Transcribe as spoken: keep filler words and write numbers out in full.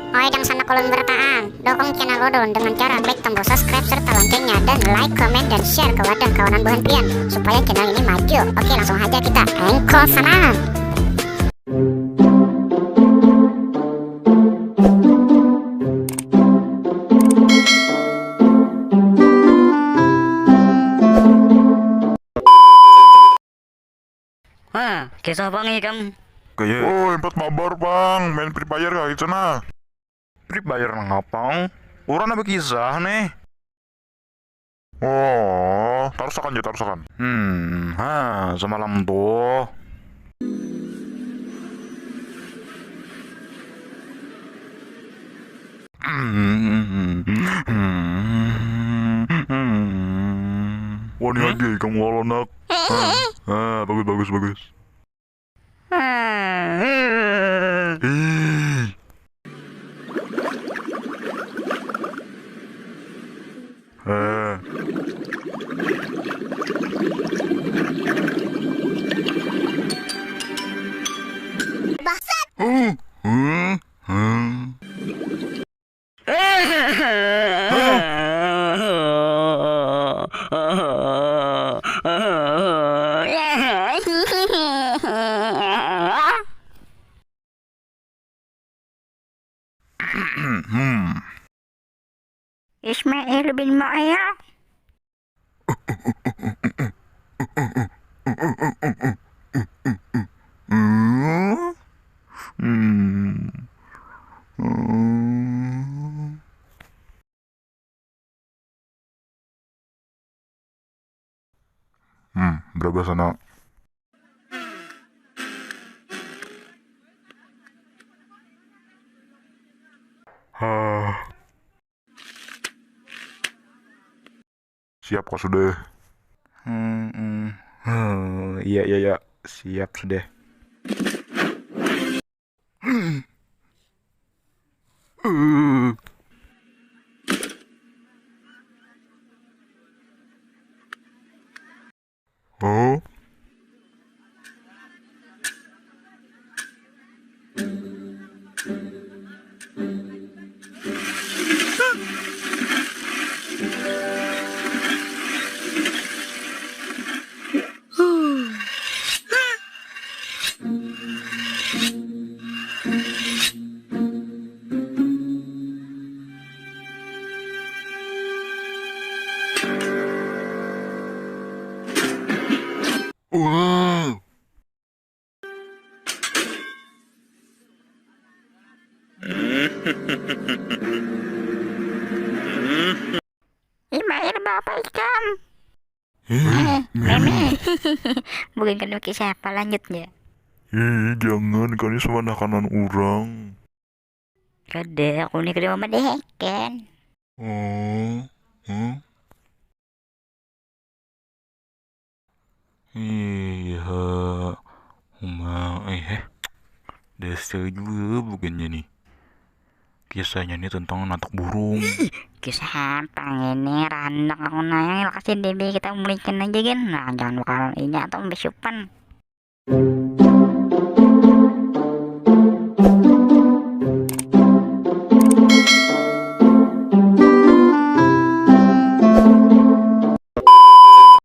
Oi dang sanak ulun barataan, dukung channel ulun dengan cara klik tombol subscribe serta loncengnya dan like, komen, dan share ke wadah kawanan buhan pian supaya channel ini maju. Oke, langsung haja kita engkol sanak. Ha, kisah pang ikam. Kaya, oh, empat mabar pang, main Free Fire kah itu nah. Free Fire nang apang? Urang nang bakisah nih. Oh, tarusakan ja, tarusakan. Hmm, ha, samalam tuh. Wani lagi kamu walonak. Ah, ah, bagus, bagus, bagus. Ih. Eh. Bangsat. Hmm, hmm, hmm. Hmm. Ismail bin Mu'il. Hmm. Hmm. Hmm. Hmm, berapa sana? Hah. Siap kah sudah? Hmm, hmm. Huh, iya, iya, iya. Siap sudah. Hmm. Uh. Huh? Wah. Imail, baapa ikam? Eh, eh, meme. Meme. Bukan kena kisah apa, lanjut ya. Ih, jangan, kani semana kanan urang. Kada, aku ni kada mamadehakan. Oh, hmm? Iya, uma, eh, eh. Dasar jua bukannya nih. Kisahnya nih tentang natuk burung. Ih, kisah apa ini? Rahandak aku nanya, lakasi D B kita mulikan aja, gin. Nah, jangan bakal inya atau bisupan.